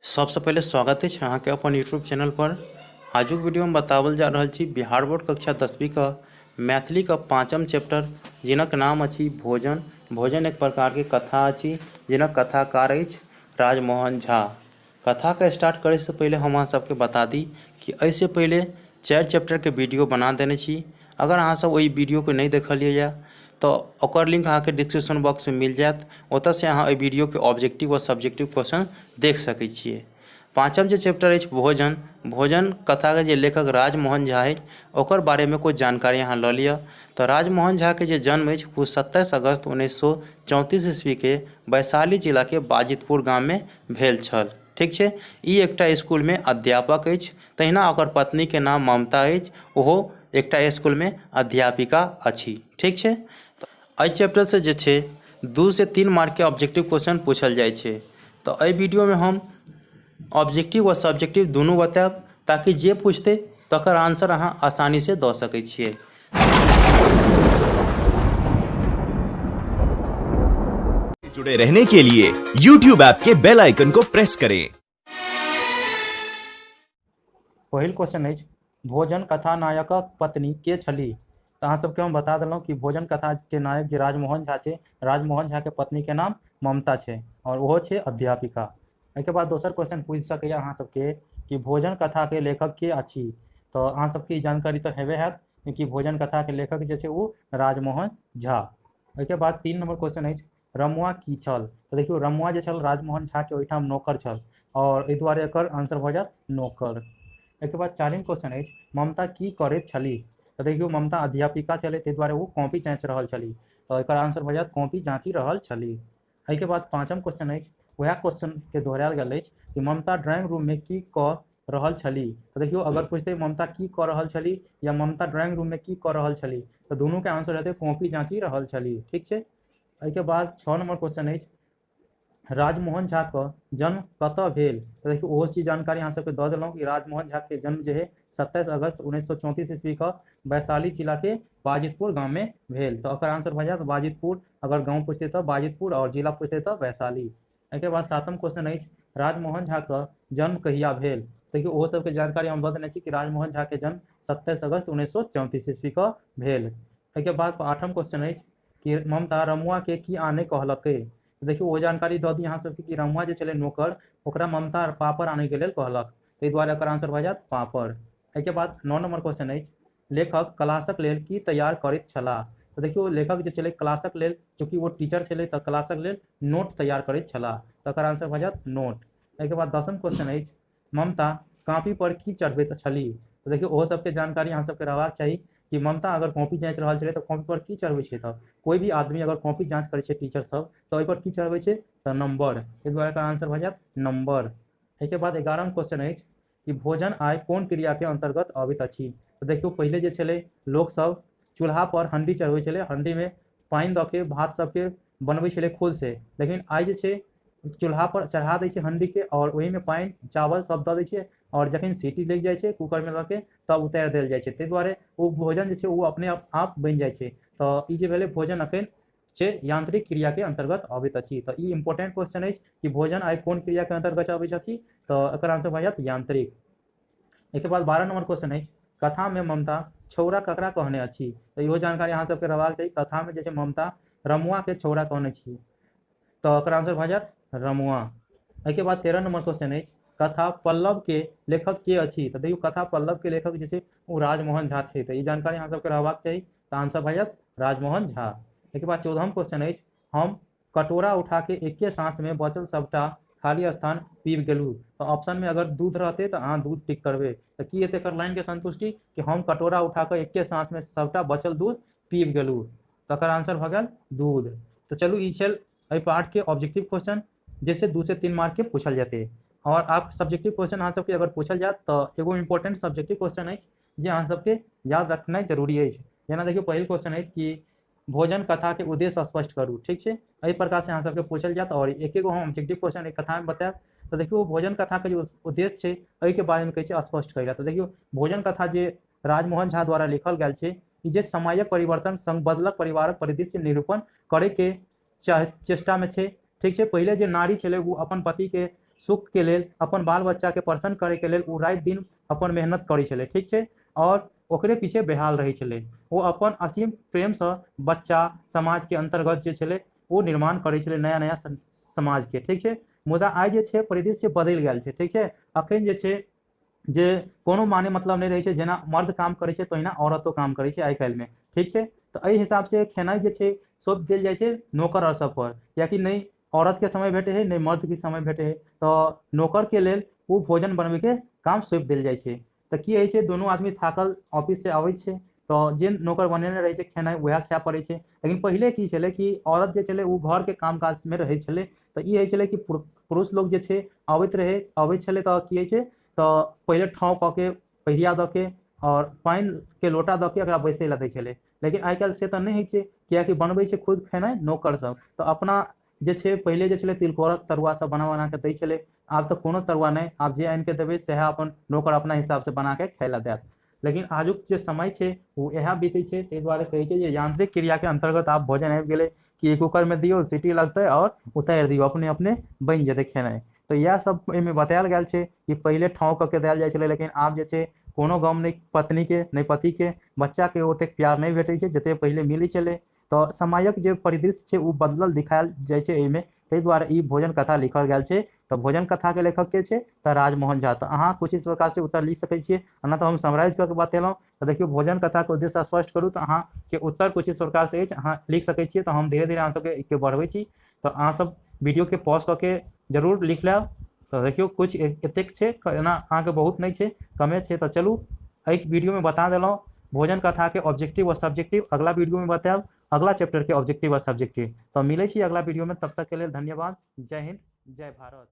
सबसँ पहिले स्वागत अछि अहाँके अपन यूट्यूब चैनल पर। आजुक वीडियोमे बताओल जा रहल छी बिहार बोर्ड कक्षा 10वीं का मैथिली का 5म चैप्टर जिनक नाम अछि भोजन। भोजन एक प्रकार के कथा अछि जिनक कथाकार अछि राजमोहन झा। कथा के स्टार्ट करे से पहले हम अहाँ सबके बता दी कि एहिसँ पहिले 4 चैप्टर के वीडियो बना देने छी। अगर अहाँ सब ओहि वीडियो के नहीं देखलियै या तो ओकर लिंक अहाँके डिस्क्रिप्शन बॉक्स में मिल जायत, ओतऽसँ अहाँ एहि वीडियो के ऑब्जेक्टिव और सब्जेक्टिव क्वेश्चन देख सकै छियै। 5म जे चैप्टर अछि भोजन, भोजन कथा के जे लेखक राजमोहन झा अछि ओकर बारे में कुछ जानकारी अहाँ लऽ लिअ। तऽ राजमोहन झा के जे जन्म अछि ओ 27 अगस्त 1934 ईस्वी के वैशाली जिला के बाजितपुर गाम में भेल छल। ठीक छै, ई एकटा स्कूल में अध्यापक अछि, तहिना ओकर पत्नी के नाम ममता अछि, ओहो एकटा स्कूल में अध्यापिका अछि। ठीक छै, एहि चैप्टर से जे छै 2 से 3 मार्क के ऑब्जेक्टिव क्वेश्चन पूछल जाइ छै। तऽ एहि वीडियो में हम ऑब्जेक्टिव और सब्जेक्टिव दुनू बतायब ताकि जे पूछते तकर आंसर अहाँ आसानी से दऽ सकै छियै। जुड़े रहने के लिए YouTube app के बेल आइकन को प्रेस करें। पहिल क्वेश्चन अछि भोजन कथा नायकक पत्नी के छली? तऽ अहाँ सबके हम बता देलहुँ कि भोजन कथा के नायक जे राजमोहन झा छै, राजमोहन झा के पत्नी के नाम ममता छै और ओहो छै अध्यापिका। एहिके बाद दोसर क्वेश्चन पूछि सकैए अहाँ सबके कि भोजन कथा के लेखक के अछि? तऽ अहाँ सबके ई जानकारी तऽ हेबे हैत कि भोजन कथा के लेखक जे छै ओ राजमोहन झा। एहिके बाद 3 नंबर क्वेश्चन अछि रमुआ की छल? तऽ देखियौ रमुआ जे छल राजमोहन झा के ओहिठाम नौकर छल और एहि दुआरे एकर आंसर भऽ जायत नौकर। एहिके बाद 4 क्वेश्चन अछि ममता की करैत छली? तऽ देखियौ ममता अध्यापिका छलै ताहि दुआरे ओ कॉपी जाँचि रहल छली, तऽ एकर आंसर भऽ जायत कॉपी जाँचि रहल छली। एहिके बाद 5म क्वेश्चन अछि वएह क्वेश्चन के दोहरायल गेल अछि कि ममता ड्राइंग रूम में की कऽ रहल छली? तऽ देखियौ अगर पूछते ममता की कऽ रहल छली या ममता ड्राइंग रूम में की कऽ रहल छली तऽ दुनू के आंसर हेतै कॉपी जाँचि रहल छली। ठीक छै, एहिके बाद 6 नंबर क्वेश्चन अछि राजमोहन झा के जन्म कतऽ भेल? तऽ देखियौ ओहो चीज जानकारी अहाँ सबके दऽ देलहुँ कि राजमोहन झा के जन्म जे है 27 अगस्त 1934 ईस्वी के वैशाली जिला के बाजितपुर गांव में भेल। तऽ ओकर आंसर भऽ जायत बाजितपुर, अगर गांव पूछते तऽ बाजितपुर और जिला पूछते तऽ वैशाली। एहिके बाद 7म क्वेश्चन अछि राजमोहन झा के जन्म कहिया भेल? देखियौ ओहो सबके जानकारी हम दऽ देने छी कि राजमोहन झा के जन्म 27 अगस्त 1934 ईस्वी के भेल। एहिके बाद 8म क्वेश्चन अछि कि ममता रमुआ के की आने कहलकै? देखियौ ओ जानकारी दऽ दी अहाँ सबके कि रमुआ जे छलै नौकर ओकरा ममता पापड़ आनैके लेल कहलक, ताहि दुआरे एकर आंसर भऽ जायत पापड़। एहिके बाद 9 नंबर क्वेश्चन अछि लेखक क्लासक लेल की तैयार करैत छलाह? तऽ देखियौ लेखक जे छलै क्लासक लेल, चूँकि ओ टीचर छलै तऽ क्लासक लेल नोट तैयार करैत छलाह, तऽ एकर आंसर भऽ जायत नोट। एहिके बाद 10म क्वेश्चन अछि ममता कॉपी पर की चढ़बैत छली? तऽ देखियौ ओहो सबके जानकारी अहाँ सबके रहबाक चाही कि ममता अगर कॉपी जाँचि रहल छलै तऽ कॉपी पर की चढ़बै छै? तऽ कोइ भी आदमी अगर कॉपी जाँच करै छै टीचर सब तऽ ओहि पर की चढ़बै छै? तऽ नंबर, एहि दुआरे एकर आंसर भऽ जायत नंबर। एहिके बाद 11म क्वेश्चन अछि कि भोजन आइ कोन क्रिया के अंतर्गत अबैत अछि? तऽ देखियौ पहिले जे छलै लोक सब चूल्हा पर हंडी चढ़बै छलै, हंडी में पानि दऽ के भात सबके बनबै छलै खुद से, लेकिन आइ जे छै चूल्हा पर चढ़ा दै छै हंडी के और ओहिमे पानि चावल सब दऽ दै छै और जखन सीटी लागि जाइ छै कुकर में दऽ के तब उतारि देल जाइ छै, ताहि दुआरे ओ भोजन जे छै ओ अपने आप बनि जाइ छै। तऽ ई जे भेलै भोजन अखन छै यांत्रिक क्रिया के अंतर्गत अबैत अछि। तऽ ई इम्पोर्टेंट क्वेश्चन अछि कि भोजन आइ कोन क्रिया के अंतर्गत अबैत अछि, तऽ एकर आंसर भऽ जायत यांत्रिक। एहिके बाद 12 नंबर क्वेश्चन अछि कथा में ममता छौड़ा ककरा कहने अछि? तऽ इहो जानकारी अहाँ सबके रहबाक चाही, कथा में जे छै ममता रमुआ के छौड़ा कहने छी, तऽ एकर आंसर भऽ जायत रमुआ। एहिके बाद 13 नंबर क्वेश्चन अछि कथा पल्लव के लेखक के अछि? तऽ देखियौ कथा पल्लव के लेखक जे छै ओ राजमोहन झा छै, तऽ ई जानकारी अहाँ सबके रहबाक चाही, तऽ आंसर भऽ जायत राजमोहन झा। एहिके बाद 14म क्वेश्चन अछि हम कटोरा उठा के एके सांस में बचल सबटा खाली स्थान पीब गेलहुँ। तऽ ऑप्शन में अगर दूध रहतै तऽ अहाँ दूध टिक करबै, तऽ की हेतै एकर लाइन के संतुष्टि कि हम कटोरा उठा कऽ एके सांस में सबटा बचल दूध पीब गेलहुँ, तकर आंसर भऽ गेल दूध। तऽ चलू ई छल एहि पार्ट के ऑब्जेक्टिव क्वेश्चन जैसे 2 से 3 मार्क के पूछल जेतै। और आप सब्जेक्टिव क्वेश्चन अहाँ सबके अगर पूछल जायत तऽ एगो इम्पोर्टेंट सब्जेक्टिव क्वेश्चन अछि जे अहाँ सबके याद रखनाइ जरूरी अछि। जेना देखियौ पहिल क्वेश्चन अछि कि भोजन कथा के उद्देश्य स्पष्ट करू। ठीक छै, एहि प्रकार से अहाँ सबके पूछल जायत और एक एगो हम ऑब्जेक्टिव क्वेश्चन एहि कथा में बतायब। तऽ देखियौ भोजन कथा के जे उद्देश्य छै एहि के बारे में कहै छै स्पष्ट करै लए। तऽ देखियौ भोजन कथा जे राजमोहन झा द्वारा लिखल गेल छै ई जे समयक परिवर्तन संग बदलक परिवारक परिदृश्य निरूपण करे के चेष्टा में छै। ठीक छै, पहिले जे नारी छलै ओ अपन पति के सुखके लेल, अपन बाल बच्चाके प्रसन्न करैके लेल ओ राति दिन अपन मेहनत करै छलै, ठीक छै, आओर ओकरे पीछे बेहाल रहै छलै। ओ अपन असीम प्रेमसँ बच्चा समाजके अन्तर्गत जे छलै ओ निर्माण करै छलै नया नया समाजके, ठीक छै। मुदा आइ जे छै परिदृश्य बदलि गेल छै, ठीक छै। अखन जे छै जे कोनो माने मतलब नहि रहै छै, जेना मर्द काम करै छै तहिना औरतो काम करै छै आइ काल्हिमे, ठीक छै। तऽ एहि हिसाबसँ खेनाइ जे छै सौंप देल जाइ छै नौकर आर सब पर, कियाकि नहि औरतके समय भेटै है नहि मर्दके समय भेटै है, तऽ नौकरके लेल ओ भोजन बनबैके काम सौंपि देल जाइ छै। तऽ की होइ छै, दुनू आदमी थाकल ऑफिससँ अबै छै तऽ जे नौकर बनेने रहै छै खेनाइ वएह खाय पड़ै छै। लेकिन पहिले की छलै कि औरत जे छलै ओ घरके काम काजमे रहै छलै, तऽ ई होइ छलै कि पुरुष लोग जे छै अबैत रहै, अबै छलै तऽ की होइ छै तऽ पहिले ठाँव कऽ के पहिया दऽ के आओर पानिके लोटा दऽ के ओकरा बैसै लए दै छलै। लेकिन आइ काल्हि से तऽ नहि होइ छै, कियाकि बनबै छै खुद खेनाइ नौकर सब, तऽ अपना जे छै पहिले जे छलै तिलकोरक तरुआ सब बना बना के दै छलै, आब तऽ कोनो तरुआ नहि, आब जे आनि के देबै सएह अपन नौकर अपना हिसाबसँ बना के खाय लए देत। लेकिन आजुक जे समय छै ओ इएह बीतै छै, ताहि दुआरे कहै छै जे यांत्रिक क्रियाके अन्तर्गत आब भोजन आबि गेलै कि कुकरमे दियौ, सीटी लगतै आओर उतारि दियौ, अपने अपने बनि जेतै खेनाइ। तऽ इएह सब एहिमे बतायल गेल छै कि पहिले ठाँव कऽ के देल जाइ छलै, लेकिन आब जे छै कोनो गम नहि पत्नीके नहि पतिके, बच्चाके ओतेक प्यार नहि भेटै छै जतेक पहिले मिलै छलै। तऽ समयक जे परिदृश्य छै ओ बदलल दिखायल जाइ छै एहिमे, ताहि दुआरे ई भोजन कथा लिखल गेल छै। तऽ भोजन कथाके लेखक के छै तऽ राजमोहन झा। तऽ अहाँ कुछ इस प्रकारसँ उत्तर लिख सकै छियै, एना तऽ हम समराइज कऽ के बतेलहुँ। तऽ देखियौ भोजन कथाके उद्देश्य स्पष्ट करू, तऽ अहाँके उत्तर कुछ इस प्रकारसँ अछि, अहाँ लिख सकै छियै। तऽ हम धीरे धीरे अहाँ सबके बढ़बै छी, तऽ अहाँ सब वीडियोके पॉज कऽ के जरूर लिख लेब। तऽ देखियौ कुछ एतेक छै, एना अहाँके बहुत नहि छै, कमे छै। तऽ चलू एहि वीडियोमे बता देलहुँ भोजन कथाके ऑब्जेक्टिव और सब्जेक्टिव। अगला वीडियोमे बतायब अगला चैप्टर के ऑब्जेक्टिव और सब्जेक्टिव। तऽ मिलै छी अगला वीडियोमे, तब तक के लेल धन्यवाद। जय हिंद, जय भारत।